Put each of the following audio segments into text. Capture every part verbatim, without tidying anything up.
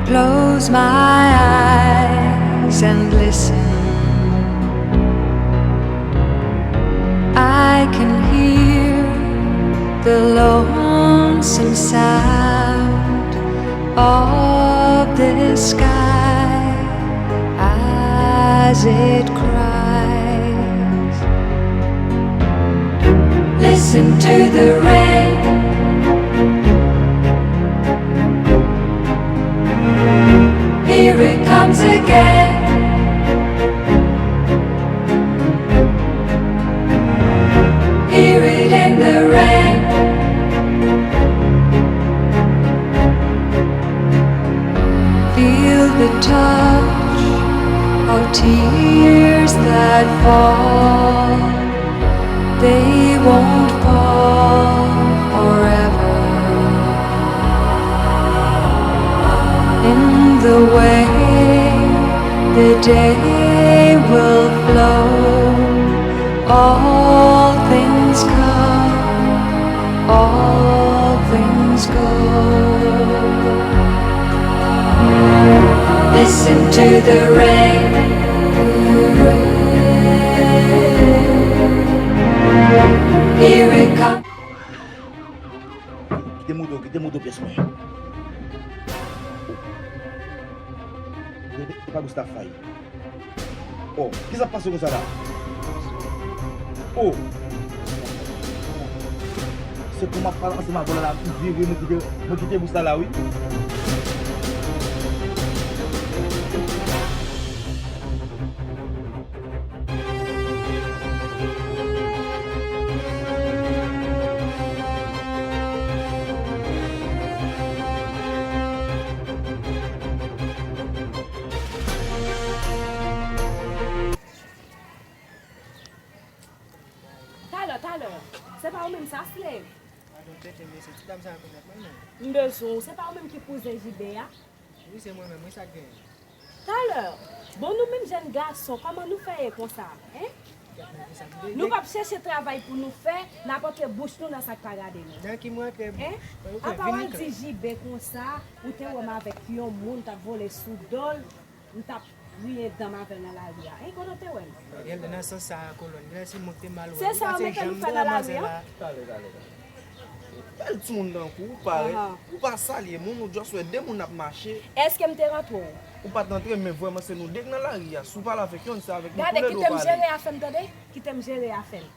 Close my eyes and listen. I can hear the lonesome sound of the sky as it cries. Listen to the rain. Here it comes again. Hear it in the rain. Feel the touch of tears that fall. They won't fall forever. In the way the day will flow, all things come, all things go. Listen to the rain. Here it comes. Kite moto, kite moto pyès mwen. Oh. E pa Gustave Faye. Oh, kisa k pase konsa la? Oh. Se pou m ap pale ansanm ak vòlè la, m vire, mwen kite, mwen kite bous la la, wi. Talè, talè. Se pa ou menm sa, Slave? Padon, tete, mesye, ti dam sa rekonèt mwen, non. M bezwen w. Se pa ou menm ki kouzen Jibe a? Wi, se mwen menm, wi, sa k genyen? Talè. Bon, nou menm jèn gason, kòman nou fè ye konsa, en? Nou p ap chèche travay pou nou fè, n ap antre bouch nou nan sa k pa gade nou. Nan ki mwen antre bouch? Apa w al di Jibe konsa, ou te wè m avèk yon moun t ap vole sou do l, m t ap griyen dan m avè l nan lari a. En, kote w te wè m? Nan sans sa, kolòn, genlè se mwen ki te mal wè. Se sa yo mete nou fè nan lari a? Talè, talè, talè. Bèl timoun tankou ou parèt, ou pa salye moun, ou just wè de moun ap mache. Èske m te rantre w? Ou pa t rantre m, men vrèman se nou de k nan lari a. Si w pale avèk yonn, se avèk nou toulède w pale. Gade, kite m jere afè m, tande? Kite m jere afè m.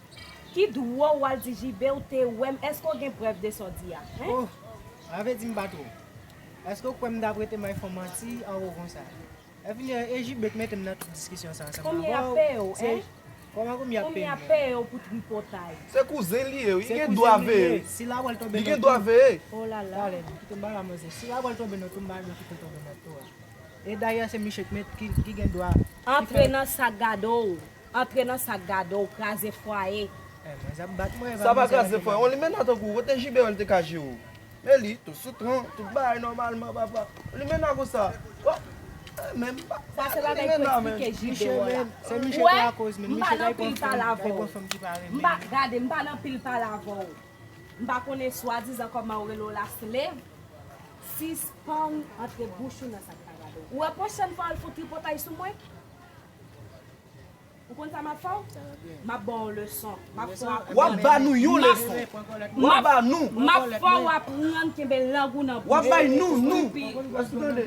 Ki dwa w al di Jibe ou te wè m? Èske w gen prèv de sa w di a? En? Oh, sa vle di m pa tro. Èske w kwè m t ap rete m al fè w manti anwo konsa? Lè fini, e Jibe k mete m nan tout diskisyon sa ansanm avè w. Konbyen y ap peye w, en? Kòman konbyen y ap peye m? Konbyen y ap peye w pou tripotay? Se kouzen li ye, wi. Li gen dwa veye. Si l ap pral tonbe nan tou. Li gen dwa veye. Oh la la. Talè, kite m pale a manzè. Si l ap pral tonbe nan tou, m pa dwe kite l tonbe nan tou a. E dayè, se misye k met, ki, ki gen dwa. Antre nan sa k gade w. Antre nan sa k gade w, kraze fwaye. Eh, manzè ap bat mwen, e pa manzè. Sa pa kraze fwaye. On limena tankou w, kote Jibe wè l te ka jere w? Men li, tou soutran, tout bagay nòmalman, papa. Limena konsa. Wè, eh, men, pa, sa se bagay pou eksplike Jibe w la. Se misye ki lakoz, men. Misye k al pran fanm, k al pran fanm ki pa renmen. M pa, gade, m pa nan pil pale avè w. M pa konnen swadizan kòman w rele w la, Slave. Sispann antre bouch ou nan sa k pa gade w. Ou wè pwochèn fwa w al fout tripotay sou mwen? Ou konn sa m ap fè w? M ap ba w yon leson. M ap fè w aprann. W ap ba nou yon leson. W ap ba nou. M ap fè w aprann kenbe lang ou nan bouch ou. W ap bay nou, nou. Èske w tande?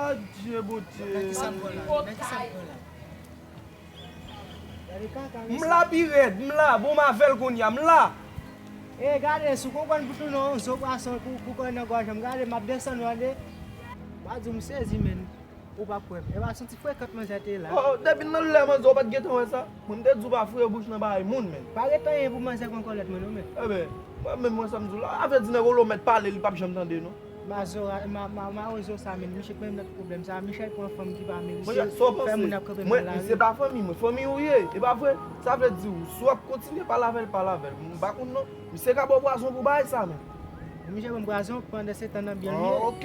Adye, Bondye. Nan ki sa m pran la? Nan ki sa m pran la? M la pi rèd, m la, bon, m avè l kounye a, m la. E gade, si w konprann pou tounen yon zo pwason pou, pou kòl nan gòj mwen, gade, m ap desann ou, tande. M a di w, m sezi, menn. Ou p ap kwè m. E pa santi frekant manzè te la. Oh, depi nan lè manzè, ou pa t gentan wè sa? Mwen, m te di w pa foure bouch nan bagay moun, menn. Pa ret anyen pou manzè pran kòlèt mwen, non, menn. Eben, mwen menm, mwen, sa m di w la, afè di nèg ou lo mèt pale, li p ap janm tande, non. Ma zo a, ma, ma, ma zo sa, menn. Misye k menm nan pwoblèm sa. Misye pran fanm ki pa merite. Fè moun ap kanpe nan lari. Misye pa fanmi mwen, fanmi ou ye. E pa vre? Sa vle di w, si w ap kontinye pale avè l, pale avè l. M pa konn non. Misye ka ba w pwazon pou bagay sa, menn. Misye ban m pwazon, pandan se tan nan byen l ye. Ah, ok.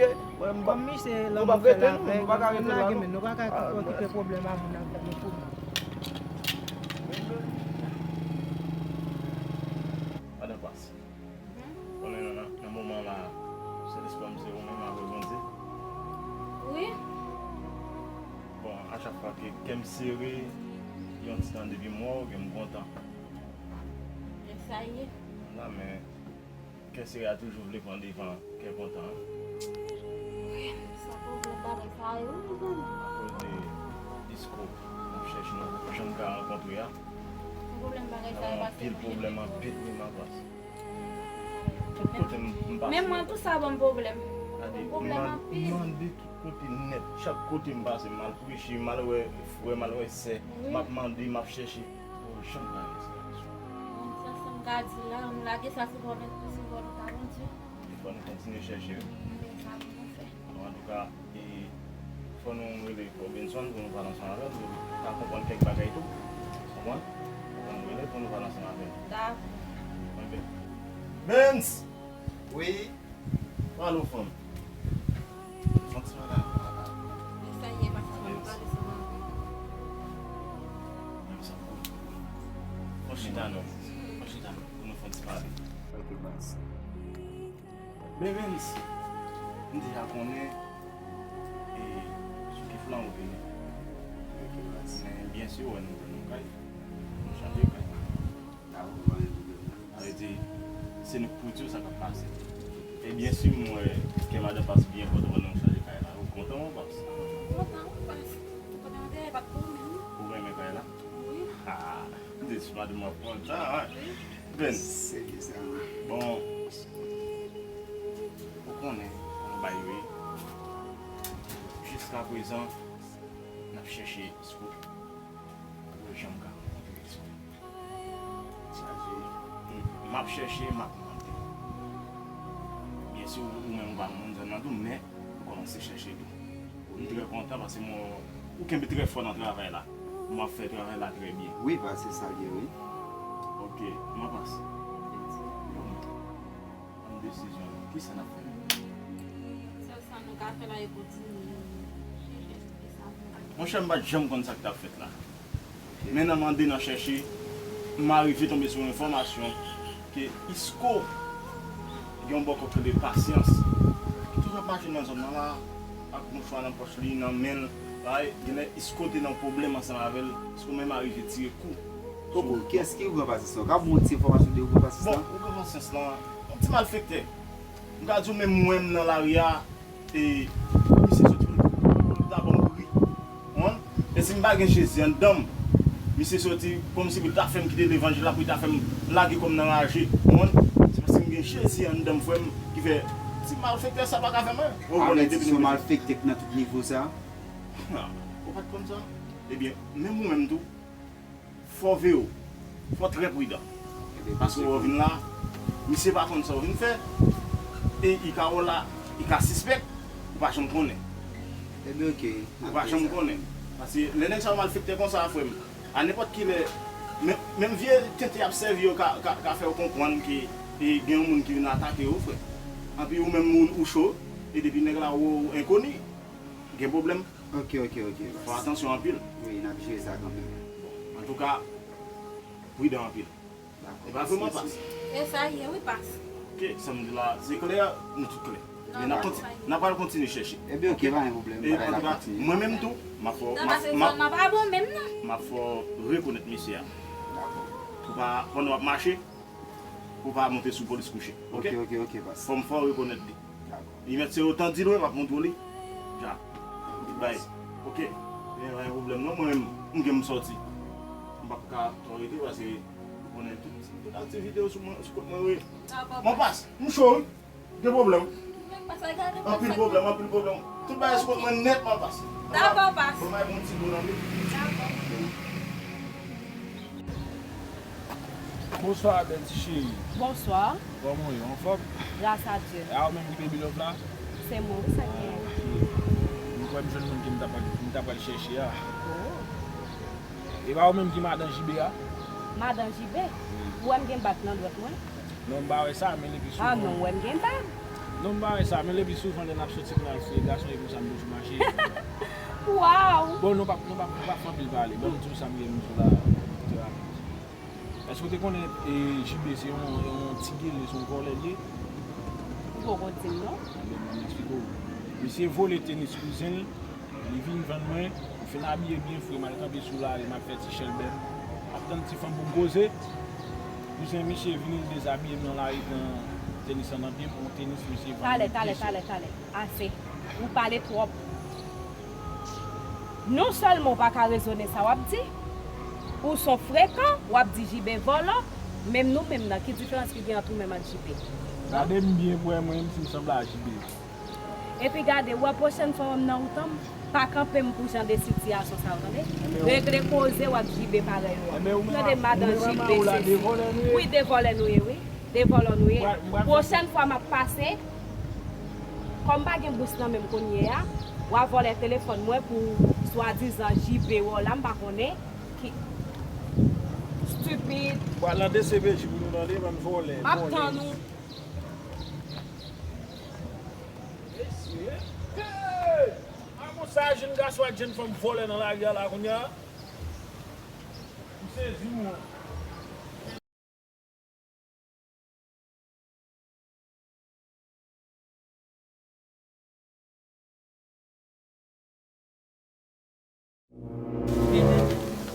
Kòm misye lanmou fè l avèg, nou pa ka rete la, non. Nou pa ka okipe pwoblèm a moun nan tèt nou pou nou. Madan Pas, konnen nan, nan, nan moman la, se lespwa m se yon Chak fwa ke kè m sere, yon ti tan depi m wè w, ke m kontan. E sa ye. La, men kè sere a toujou vle pran devan kè kontan an. Wi, sa pwoblèm bagay sa yo, wi, mezanmi. Akoz de Isco, m ap chèche nou, janm ka rankontre a. Pwoblèm bagay sa yo, anpil pwoblèm, anpil wi, m ap pase. Tout kote m, m pase. Menm mwen tou sa ban m pwoblèm. Gade, m mande tout kote nèt. Chak kote m pase, m al preche, m al wè frè, m al wè sè. M ap mande, m ap chèche. Yo janm pa resevwa. Sa, sa m ka di la, nou lage sa sou bò, sou bò nou ka Bondye. Fò nou kontinye chèche wi. Bon, antouka, e, fò nou rele Robinson pou nou pale ansanm avè l, pou l ka konprann kèk bagay tou. Konprann? Fò nou rele pou nou pale ansanm avè l. Dakò. Ok. Benz! Wi. Pale w fanm. Fanm sa la. Sa ye, pase fanm pale sou mwen. Menm sa pou. Fò chita non. Fò chita non. Pou nou fè yon ti pale. Ok, baz. Men Benz, m deja konnen e sou ki flan ou vini. Men byen si w wè nou jwenn yon kay, nou chanje kay. Sa vle di, se nou k pou di w sa k ap pase. E byen si m wè kè madan Paps byen kontan pandan nou chanje kay la. Ou kontan, wi, Paps? Kontan, wi, Paps. Ou kontan, te pa t pou ou menm. Ou renmen kay la? Wi. Ha! Dis madanm w ap kontan, wi. Ben. Se ki sa? Bon, ou konnen, anba yo ye. Jiskaprezan, n ap chèche Isco. Ou janm ka rankontre Isco. Sa vle di, m ap chèche, m ap mande. Byen si ou menm ou pa moun zòn nan tou, men ou kòmanse chèche tou. M trè kontan paske mwen, ou kenbe trè fò nan travay la. Mwen ap fè travay la trè byen. Wi, paske sa l ye, wi. Ok, mwen panse. Yon, yon desizyon, kisa n ap fè? Sèl sa nou ka fè la, e kontinye chèche, se sa nou ka fè. Monchè, m pa t janm konn sa k t ap fèt la. Men nan mande, nan chèche, m arive tonbe sou yon enfòmasyon ke Isco gen yon bòkò ki rele Pasyans, ki toujou ap mache nan zòn nan la, ak mouchwa nan pòch li, nan men l. Ay, genlè Isco te nan pwoblèm ansanm avè l, Isco menm arive tire kou. Koko, kiyès ki ougan Pasyans lan? Ka ba mwen yon ti enfòmasyon de ougan Pasyans lan? Bon, ougan Pasyans lan, yon ti malfektè. M ka di w menm mwen menm nan lari a, e misye soti pou l ta ban m pri. Ou konprann? E si m pa gen Jezi anndan m, misye soti kòmsi pou l ta fè m kite levanjil la, pou l ta fè m lage kò m nan raje. Ou konprann? Se paske m gen Jezi anndan m, frè m, ki fè ti malfektè sa pa ka fè m anyen. Ou konnen depi nou. Alè di se yon malfektè k nan tout nivo sa? Ha, ou pa t konn sa? Ebyen, menm ou menm tou, fò w veye w. Fò w trè pridan. Paske w vin la, misye pa konn sa w vin fè. E i ka wè w la, i ka sispèk, ou pa janm konnen. Ebyen, ok. Ou pa janm konnen. Paske lè nèg sa yo malfektè konsa, frè m, a nenpòt ki lè, menm, menm vye tenten y ap sèvi yo ka, ka, ka fè w konprann ke, e, gen yon moun ki vin atake w, frè. Anpi ou menm ou, ou cho, e depi nèg la wè w enkoni, gen pwoblèm. Ok, ok, ok. Fò atansyon anpil. Wi, n ap jere sa kanmenm. Bon, antouka, pridan anpil. Dakò. E pa vre, mwen, Pas? E sa ye, wi, Pas. Ok, sa m di la, se klè, nou tout klè. Men n ap konti-, n ap pral kontinye chèche. Ebyen, ok, pa gen pwoblèm. E, antouka, mwen menm tou, m ap fè w, m ap, m ap, m ap fè w rekonèt mesye a. Dakò. Pou pa, pandan w ap mache, pou pa monte sou polis kouche. Ok? Ok, ok, ok, Pas. Fò m fè w rekonèt li. Dakò. Li mèt se otan di lwen, m ap montre w li. Ja. Bay. Ok. Men pa gen pwoblèm non, mwen menm, m gen m sòti. M p ap ka twò rete paske ou konnen tout, tout aktivite yo sou mwen, sou kont mwen, wi. Dakò, Pas. Mon Pas, m cho, wi. Gen pwoblèm. Anpil pwoblèm, anpil pwoblèm. Tout bagay sou kont mwen nèt, Mon Pas. Dakò, Pas. Bon, bay bon ti dlo nan men. Dakò. Bonswa, bèl ti cheri. Bonswa. Kòman w ye? Anfòm? Gras a Dye. E a ou menm ki Baby Love la? Se mwen, wi, sa gen. Ah, ok. M kwè m jwenn moun ke m t ap, m t ap pral chèche a. Oh. E pa ou menm ki madan Jibe a? Madan Jibe? Wi. Ou wè m gen bag nan dwèt mwen? Non, m pa wè sa, men li pi souvan. Ah non, ou wè m gen bag. Non, m pa wè sa, men li pi souvan lè n ap soti pou n al fouye gason, e konsa m toujou mache. Waw! Bon, nou p ap, nou p ap, nou p ap fè anpil pale. Ban m di w sa m gen pou m di w la, trè rapid. Èske w te konnen, e, Jibe se yon, yon ti gele, se yon vòlè li ye? Ou poko di m non. Ebyen, ban m eksplike w. Misye vole tenis kouzen l, li vin vann mwen, Fin abiye byen fre, m al kanpe sou lari, m ap fè ti chèlbè m. M ap tann ti fanm pou m koze. Kouzen misye vini, l dezabiye m nan lari, pran tenis lan nan pye m, yon tenis misye vann mwen. Talè, talè, talè, talè. Ase. Ou pale twòp. Non sèlman w pa ka rezone sa w ap di, ou s on frekan, w ap di J B vòlò, menm nou menm nan, ki diferans ki gen ant ou menm ak J B? Gade m byen pou wè mwen menm si m sanble a J B. Epi gade, ou wè pwochèn fwa w wè m nan wout an, pa kanpe m pou jan de sitiyasyon sa yo, tande? Regle koze w ak J B parèy ou an. Tande, madan J B, sesi. Wi, de vòlè nou ye, wi. De vòlò nou ye. Pwochèn fwa m ap pase, kòm m pa gen bous nan men m kounye a, w a vòlè telefòn mwen pou swadizan J B wè w la, m pa konnen ki stupid. W a lan D C P J pou nou tande, bann vòlè. M ap tann ou. Mesye, hey! A konsa, jenn gason ak jenn fanm vòlè nan lari a la kounye a. M sezi, mwen.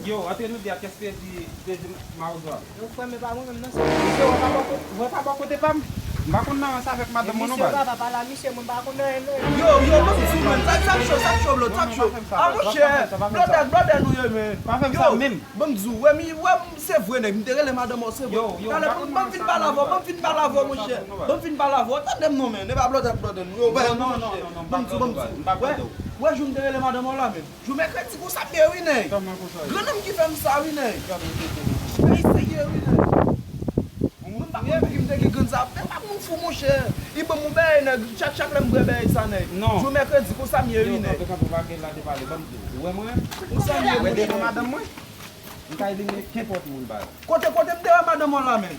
Yo, antre nou de a, kès pèdi, pèdi mawozo a? Yo, frè m, e pa mwen menm, non, se misye, wè pa bò kote, wè pa bò kote pa m. M pa konn nan ranse avèk madanm mwen, non, baz. Misye, papa, pa la, misye, mwen pa konn anyen, non. Yo, yo, ban m di w, menm, sa, sa k cho, sa k cho, Blod, sa k cho. A, monchè, blòdè, blòdè nou ye, men. Pa fè m sa menm. Ban m di w, wè, mi, wè, m, se vre, nèg, m te rele madanm ou, se vre. Yo, yo, talè, ban m vin pale avè w, ban m vin pale avè w, monchè. Ban m vin pale avè w, tande m non, men, e pa blòdè, blòdè nou, yo, wè, non, non, non, non, ban m di w, ban m di w. Wè, wè, jou m te rele madanm ou la, men. Jou mèkredi konsa m ye wi, nèg. Grannanm ki fè m sa wi, nèg. Ay, serye wi, nèg. Mwen pa konn pou ki m te gen grenn sa. Men pa moun fou, monchè. Li ban m yon bagay, nèg. Chak, chak lè m bwè bagay sa, nèg. Jou mèkredi konsa m ye wi, nèg. Yo, kanpe, kanpe, pa gen la de pale. Ban m di w. Ou wè mwen? Konsa m ye, monchè. Ou wè devan madanm mwen? M ka elimine kenpòt moun, baz. Kote, kote m te wè madanm ou la, men?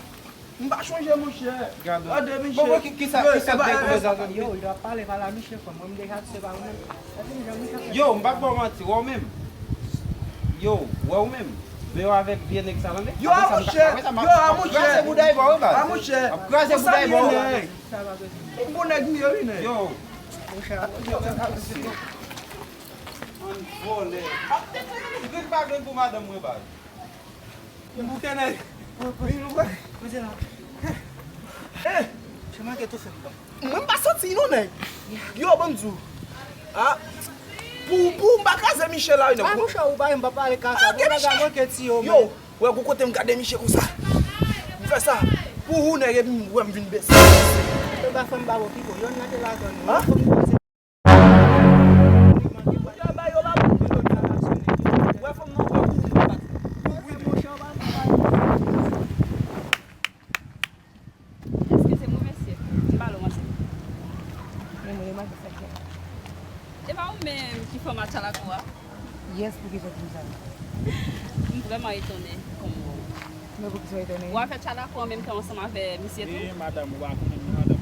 M pa chonje, monchè. Gade, mesye. Bon, bon, ki, ki sa, ki sa te konvèsasyon? Yo, yo ap pale, pale a misye, frè m. Mwen, m deja se pa ou menm. Yo, m p ap ba w manti, wè w menm. Yo, wè w menm. Deyò avèk vye nèg sa, tande? Yo, a, monchè. Yo, a, monchè. Kraze bouda e ba w, wi, baz. A, monchè. Ap kraze bouda e ba w. Yon bon nèg m ye, wi, nèg. Yo. Monchè. Ann vòlè. Ap te fè yon grenn pa grenn pou madanm mwen, baz. M bouke nèg. Vin nou wè. Kote la? Eh! Misye manke toufe m, bon. Mwen m pa santi non, nèg. Yo, ban m di w. Ah, pou, pou m pa kraze misye la, nèg. Ah, monchè, ou pa, m pa pale kaka. Ah, gen misye. Yo, wè, gon kote m gade misye konsa. M fè sa. Pou ou, nèg, epi m wè m vin bese. Yo ba fanm ba bon piko. Yonn nan te la tann. Ah? Eskize mwen, mesye. M pale w ansanm. Men mwen remake sa k fèt. E pa ou menm ki fanm a Tchalako a? Yes, poukisa w di m sa? M vrèman etone kòm ou. Men poukisa w etone? Ou avè Tchalako an menm tan ansanm avè misye tou? E madanm ou pa konnen non, madanm.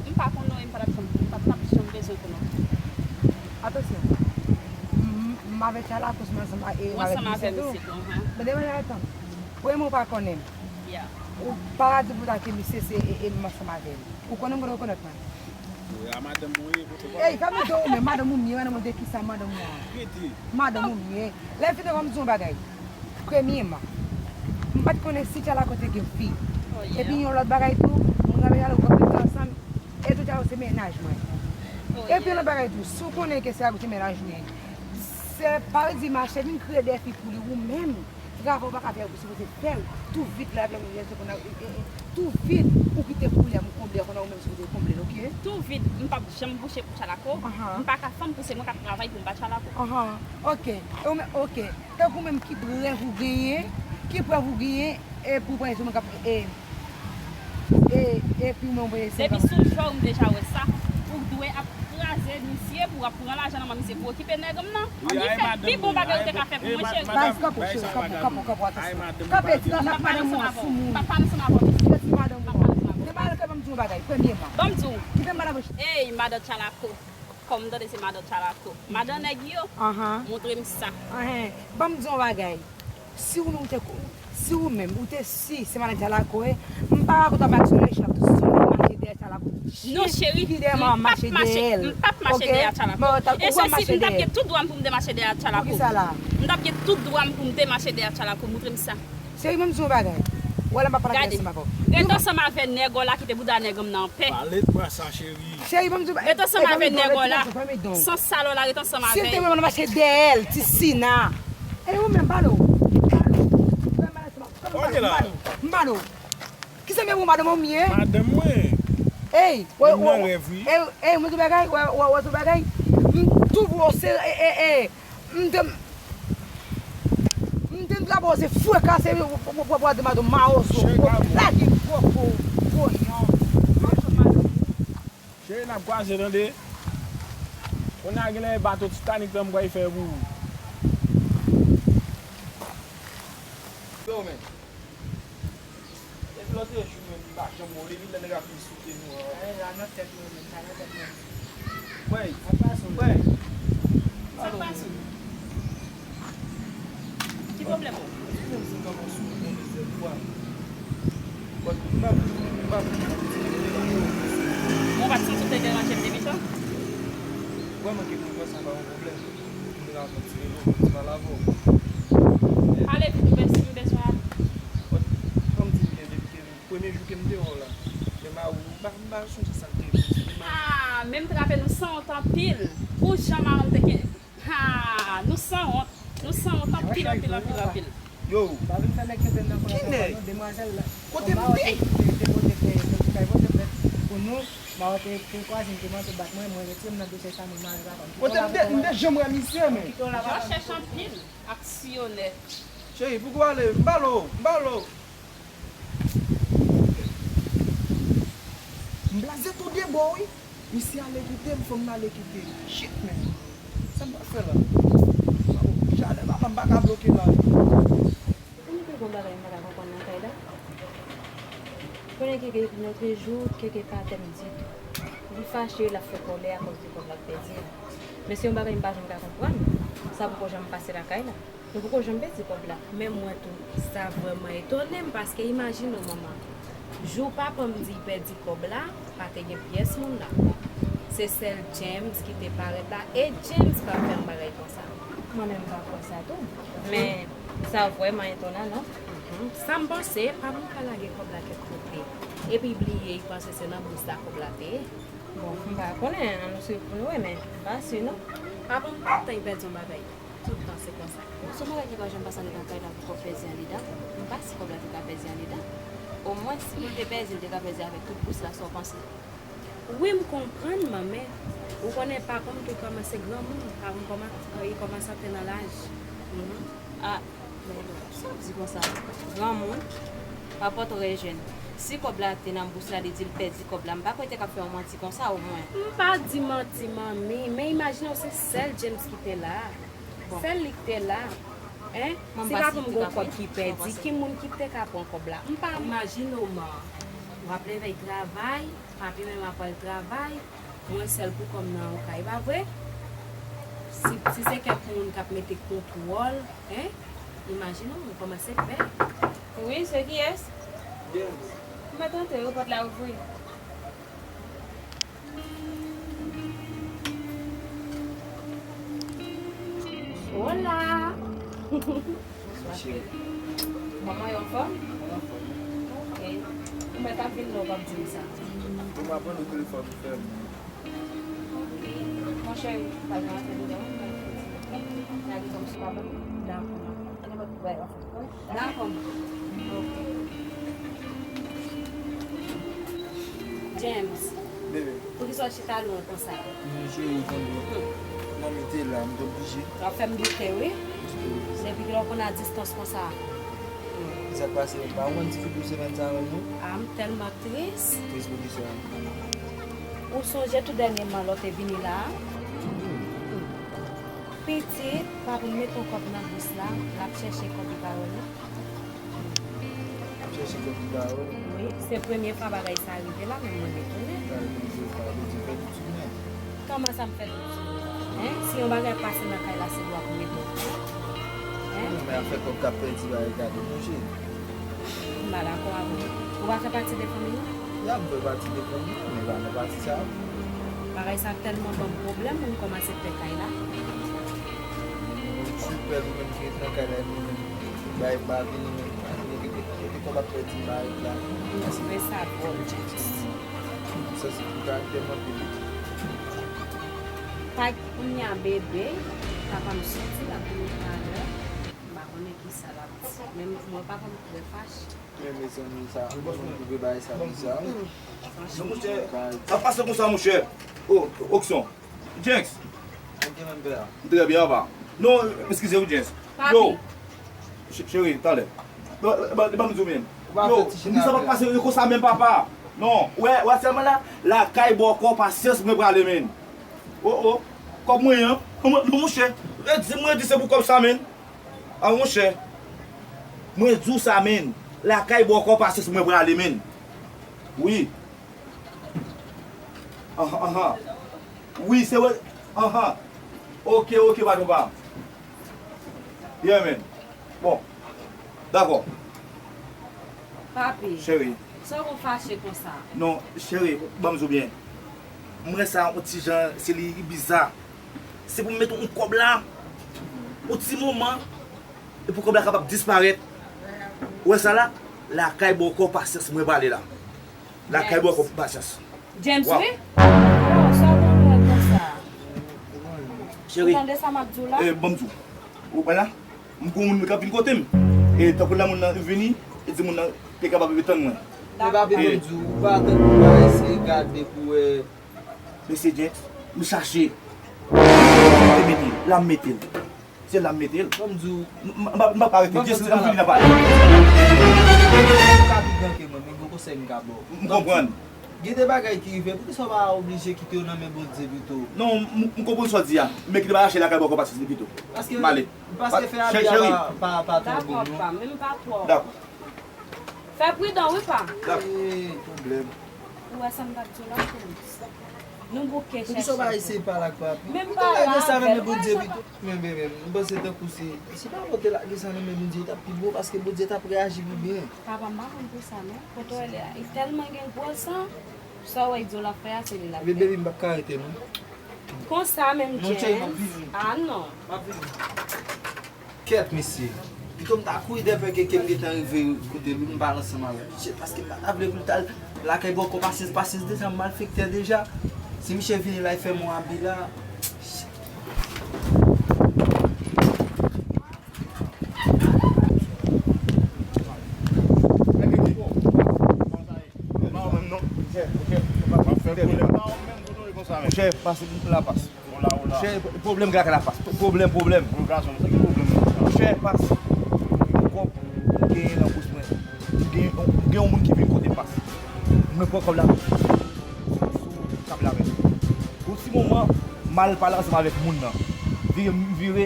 M pa konn non, e m pa t ap janm, m pa t ap janm bezwen konnen. Atansyon. M, m avè Tchalako, m ansanm a, e m avè misye tou. Ou ansanm avè misye tou, anhan. Men demen, atann. Premye ou pa konnen m. Yeah. Ou pa di pou ta ke misye se, e, e m ansanm avè l. Ou konnen m, konnen ou rekonèt mwen. Wi, a madanm ou ye, kote w pa... Ey, fè m di w men, madanm ou m ye, madanm ou de kisa madanm ou an? Rete. Madanm ou m ye. Lè fini, ban m di w yon bagay. Premyeman, m pa t konnen si Tchalako te gen fi. Oh, yeah. Epi yon lòt bagay tou, mwen avè Tchalako konn rete ansanm, e tout Tchalako se mennaj mwen. Oh, yeah. Epi yon lòt bagay tou, si w konnen ke se Tchalako se mennaj mwen, se pa vle di mache vin kreye defi pou li ou menm. Travay ou pa ka fè, ou sipoze fè l. Tou vit la, lè moun se konn, e, e, e, tou vit ou kite pwoblèm konble, konn ou menm sipoze konble l, oke? Tou vit, m p ap janm bouche pou Tchalako. Ahan. M pa ka fanm pou se mwen k ap travay pou m ba Tchalako. Ahan, oke. E ou menm, oke. Tankou menm ki prèv ou genyen, ki prèv ou genyen, e pou prèv se mwen k ap, e, e, epi ou menm ou prèv se mwen k ap... Depi sou jòl m deja wè sa, ou dwe ap kraze misye pou w ap pran lajan nan men misye pou okipe nèg m nan. Wi, ann fè pi bon bagay ou te ka fè pou mwen, cheri. Baz, kanpe, cheri, kanpe, kanpe, kanpe, atansyon. Kanpe, ti nan madanm ou an sou moun. M p ap pale ansanm avè w. Kite ti madanm ou an. Depi madanm ou an, ban m di w yon bagay, premyeman. Ban m di w. Kite madanm ou. Ey, madan Tchalako. Kòm m tande se madan Tchalako. Madan nèg yo, montre m sa. Anhan. Ban m di w yon bagay. Si ou menm ou te ko-, si ou menm ou te si se madan Tchalako ye, m pa rakonte w ap mache sou nèg, ap tou sou nèg, mache Non, cheri, m p ap mache, m p ap mache dèyè Tchalakou. E sesi, m t ap gen tout dwa m pou m te mache dèyè Tchalakou. M t ap gen tout dwa m pou m te mache dèyè Tchalakou. Moutre m sa. Cheri, ban m di w yon bagay. Ou wè la m ap pale ak nèg sa m ap fè. Ret ansanm avè nèg w la, kite bouda nèg an m nan anpè. Pale, pran sa, cheri. Cheri, ban m di w bagay. Ret ansanm avè nèg w la. San salò la, ret ansanm avè l. Si l te mwen, m ap mache dèyè l, ti Sina. E ou menm, pale w. Pale w. M pale w. M pale w. Ki sa m ye pou madanm ou m ye? Madanm mwen. Ey, wè, wè, ey, ey, mwen di bagay, wè, wè, wè, di bagay. M tou pou w se, e, e, e, m te, m te m trape w se frekase, w, w, w, w, w, di madanm mawozo. Lage kòk ou, koyon. Cheri, n ap kwaze, tande. Kounye a, genlè e bato Titanic lan m pral fè pou ou. Yo, men. Depi lòt jou menm, li pa janm bon. Depi lè nèg la fin soute nou an. Sa la nan tèt mwen menm, sa nan tèt mwen. Wey, wey. Sa k pase? Ki pwoblèm ou? Ou menm se kòman sou mwen lezè kwa. Bon, m pa, m pa, m pa. Ou pa t santi w te deranje m depi tan? Ou wè mwen gen konprann sa pa yon pwoblèm. M te ka pran ti relo, m te pale avè w. Pale vit, m bezwen, m bezwen ale. Bon, kòm di m byen depi ke premye jou ke m te wè w la, men mari w, m pa, m pa sonje sa l te di. Ah, men m trape nou sanwont anpil. Pou jan mari w te gen. Ah, nou sanwont. Nou sanwont anpil, anpil, anpil, anpil. Yo. Pa vin fè nèg kenbe m nan kòlè ankò non, demwazèl la. Kote m te? Te pote fè, te pote fè pou nou. Mari w te, te kwaze m, te manke bat mwen, mwen retire m nan dosye sa, mwen mari pa konn. Kote m te, m te janm wè misye, men. Jan chèch anpil, aksyonè. Cheri, pouki w ale? M pale w, m pale w. M blaze tou de bò, wi. Misye ale kite m, fanm nan ale kite m. Shit, man. Sa m pral fè la? Jalè papa m pa ka bloke la. Konnen pi gwo bagay m pa ka konprann nan kay la. Konnen Keke lòtrejou, Keke pa atè m ditou. Li fache, l ap fè kòlè akoz de kòb l ap pèdi a. Men se yon bagay m pa janm ka konprann. Sa poko janm pase lakay la. Nou poko janm pèdi kòb la. Men mwen tou, sa vrèman etone m, paske imajine w, manman. Jou papa m di l pèdi kòb la, pa te gen pyès moun la. Se sèl James ki te parèt la, e James p ap fè yon bagay konsa. Mwen menm, m pa kwè sa tou. Men, sa vrèman etonan, non? Mhm. Sa m panse, papa m ka lage kòb la kèk kote. Epi bliye, li panse se nan bous la kòb la te ye. Bon, m pa konnen, ann swiv pou n wè, men m pa si, non. Papa m tout tan li pèdi yon bagay. Tout tan se konsa. Se yon bagay ki pa janm pase andedan kay la pou kòb pèdi andedan. M pa si kòb la te ka pèdi andedan. Omwen, si pou l te pèdi, l te ka pèdi avèk tout bous la, sa w panse? Wi, m konprann, manman. Ou konnen, papa m tou kòmanse granmoun. Papa m kòman-, li kòmanse antre nan laj. Mhm. A, men sa w di konsa? Granmoun, papa w trè jèn. Si kòb la te nan bous la, li di l pèdi kòb la, m pa kwè te ka fè yon manti konsa, omwen. M pa di manti, manmi, men imajine w se sèl James ki te la. Bon. Sèl li k te la. Hein? Si papa m gon kòb ki pèdi, ki moun ki te ka pran kòb la? M pa imajine w, man. W ap leve travay, papi menm ap al travay, mwen sèl pou kò m nan yon kay, pa vre? Si, si se kèk moun k ap mete kontwòl, hein? Imajine w, m kòmanse pè. Wi, se kiyès? James. M mèt antre wi, pòt la ouvri. Hola! Bonswa, cheri. Kòman yo, anfòm? Mwen anfòm. Ok. Ou mèt ap vin la, ou p ap di m sa. Ou pa pran nou telefòn ou fè m. Ok. Monchè, ou pa gen antre dedan. Gade kòm si w pa ban m. Dakò. Ann, ann, ann. Dakò. Ok. James. Bebe. Poukisa w chita lwen konsa? Men cheri, tande. Hmm. Manmi te la, m t oblije. W ap fè m doute, wi. M t oblije. Depi kilè w konn a distans konsa? Hmm. Sa k pase? Pa w konn ti fi pou semèn sa menm, non? A, m tèlman tris. Tris poukisa? Ou sonje tou dènyèman lè w te vini la a? Hmm. Pitit, pa pou l mete yon kòb nan bous la, l ap chèche kòb li pa wè non. L ap chèche kòb li pa wè. Wi, se premye fwa bagay sa rive la, men mwen etone. Gade kòm se pa vle di fè tout sou mwen. Kòman sa m fè tout sou ou? Hein? Si yon bagay pase nan kay la, se dwa pou mete w. Hein? Non, men afè kòb k ap pèdi bagay gade, mon cheri. M pa dakò avè w. Ou pa fè pati de fanmi nou? Sa m fè pati de fanmi an, men pa nan pati sa. Bagay sa tèlman ban m pwoblèm, moun kòmanse pè kay la. Sipè, nou menm ki ret nan kay la, nou menm, bay pa vini menm, nou te, te, te, te konbat pèdi mayi la. M twouve sa dwòl, James. Sa se pou karaktè m anpil. Pa kounye a bebe, papa m soti, l ap vini talè. M pa konnen kisa l ap di. Men mwen pa konn trè fache. Men mezanmi, sa, mwen twouve bagay sa biza wi. Non, monchè, sa pase konsa, monchè. Oh, Okson. Jenks. Mwen gen menm pè a. M trè byen, papa. Non, eskize wi, Jenks. Papi. Yo. Ch-, cheri, talè. Ban, ban, ban m di w menm. Yo, m di sa pa pase konsa menm, papa. Non, wè, wè sèlman la, lakay bòkò pasyans mwen prale menm. Oh, oh. Kòb mwen an. Non, non, monchè. Redi, mwen di se pou kòb sa menm. A monchè, mwen di w sa, menn. Lakay bòkò pasyans mwen prale, menn. Wi. Anhan, anhan. Wi, se vre. Anhan. Oke, oke, patwon pa m. Yeah, menn. Bon. Dakò. Papi. Cheri. Sa w konn fache konsa? Non, cheri, ban m di w byen. M wè sa yon ti jan, se li biza. Se pou m mete yon kòb la, yon ti moman, e pou kòb la kapab disparèt. Ou wè sa la? Lakay bòkò pasyans mwen prale la. Lakay bòkò pasyans. James, wi? Yo, sa w konn wè konsa? Cheri, ou tande sa m ap di w la? Eh, ban m di w. Ou wè la? M gon moun k ap vin kote m. E tankou lè moun nan vini, e di moun nan te kapab vin tann mwen. Epa, vin di w, ou pa tann pou bagay se gade pou wè. Mesye Jenks, m chache. Se mete l, la m mete l. Se la m mete l. Ban m di w. M, m, m pa, m pa ka rete. Jenks, m fini nan pale. Ou ka pi gran ke mwen, men gon konsèy m ka ba w. M konprann. Gen de bagay ki rive, poukisa w pa oblije kite yo nan men Bondye pito? Non, m, m konprann sa w di a. Men kite bagay la lakay bòkò pasyans li pito. Paske, m ale. Paske fè abi a pa, pa, pa twò bon, non. Dakò, pa, menm pa twò. Dakò. Fè pridan, wi, pa. Dakò. Eh, pwoblèm. Ou wè sa m t ap di w la, Felix? Nou bouke chèche. Poukisa w pa eseye pale ak papi? Menm pale avè l. Ou te lage sa nan men Bondye pito. Men, men, men, m panse tankou se, si papa w te lage sa nan men Bondye, li t ap pi bon, paske Bondye t ap reyaji pi byen. Papa m pa konn pou sa, non. Kote w wè li a? Li tèlman gen gwo san, sa w wè l di w l ap fè a, se li l ap fè. Men, baby, m p ap ka rete, non. Konsa menm, James? Ah, non. M ap vini. Kèt, mesye. Pito m ta kouri dèyè pè Keke, m gentan rive kote l, m pale ansanm avè l. Shit, paske m pa ta vle pou l t al lakay bòkò pasyans, pasyans deja, m malfektè deja. Si misye vini la, li fè m yon abi la. Shit. Monchè, pase pou la pas. Chè, pwoblèm gen lakay la pas. Pwoblèm, pwoblèm. Monchè, pas. Kòb m genyen nan bous mwen. M gen, m gen yon moun ki vin kote m pas. Mwen pran kòb la sou tab la menm. Yon ti moman, m al pale ansanm avèk moun nan. Vire, m vire,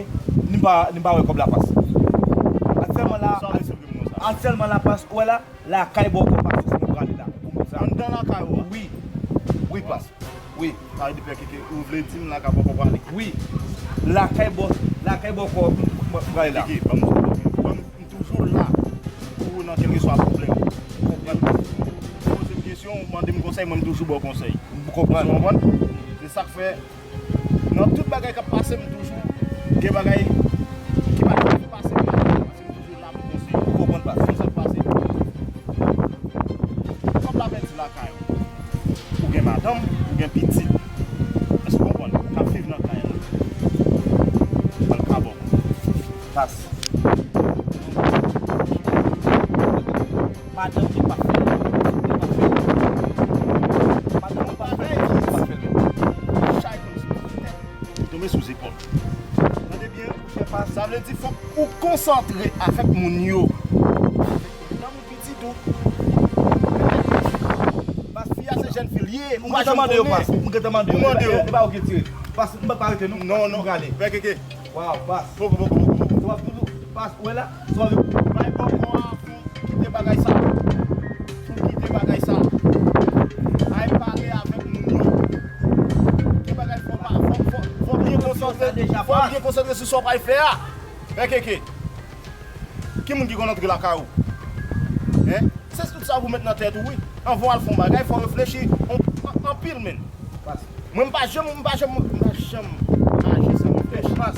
ni m pa, ni m pa wè kòb la pas. Aktyèlman la, aktyèlman la pas, ou wè la, lakay bòkò pasyans mwen prale la. Ou konprann sa? Anndan lakay ou a? Wi. Wi, pas. Wi. Sa vle di pè Keke, ou vle di m lakay bòkò prale? Wi. Lakay bò, lakay bòkò m, m, m prale la. Keke, ban m, ban m, m toujou la pou ou nan kèlkeswa pwoblèm. Ou konprann? Ou poze m kesyon, ou mande m konsèy, mwen m toujou ba w konsèy. M konprann. Ou konprann? Se sa k fè nan tout bagay k ap pase m toujou gen bagay ki pa toujou pase m, paske m toujou la pou konseye. Ou konprann pa? Se sa k pase. Kòb la pèdi lakay ou. Ou gen madanm, ou gen pitit. Èske w konprann? K ap viv nan kay la. Ban l ka ba w. Pas. Madanm li pa fè l. Li pa fè l. Madanm li pa fè l. Li pa fè l. Chay konn sou tèt. Li tonbe sou zepòl. Tande byen, sa vle di fòk ou konsantre avèk moun yo. Nan moun pitit ou. Pas, fi a se jèn fi l ye. Ou pa janm konnen. Ou mande yo, pas. Ou mande yo. Ou mande yo. E pa ou ki tire. Pas, m pa arete non. Non, non. Pè Keke. Waw, pas. Poko, poko, poko, poko. Sa w ap toujou, pas, ou wè la? Sa w ap bay bòkò a, fò w kite bagay sa. Fò w kite bagay sa. Al pale avèk moun yo. Gen bagay fò pa, fò, fò, fò w byen konsantre, fò w byen konsantre sou sa w pral fè a. Pè Keke. Ki moun ki konn antre lakay ou? Hein? Se tout sa pou w met nan tèt ou, wi. Anvan w al fè yon bagay, fò w reflechi an- an- anpil, men. Mwen, m pa janm, m pa janm, m pa janm aji san reflechi. Pas.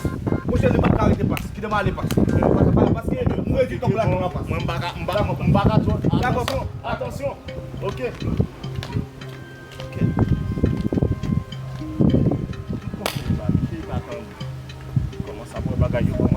Monchè, li pa ka rete pas. Kite m ale pas. Pas, pas, pas, mwen redi tankou la ki pa pas. Mwen, m pa ka, m pa, m pa ka twò. Dakò. Atansyon, atansyon. Ok. Ok. Tout moun ki pa, ki pa tande. Kòman sa pou bagay yo?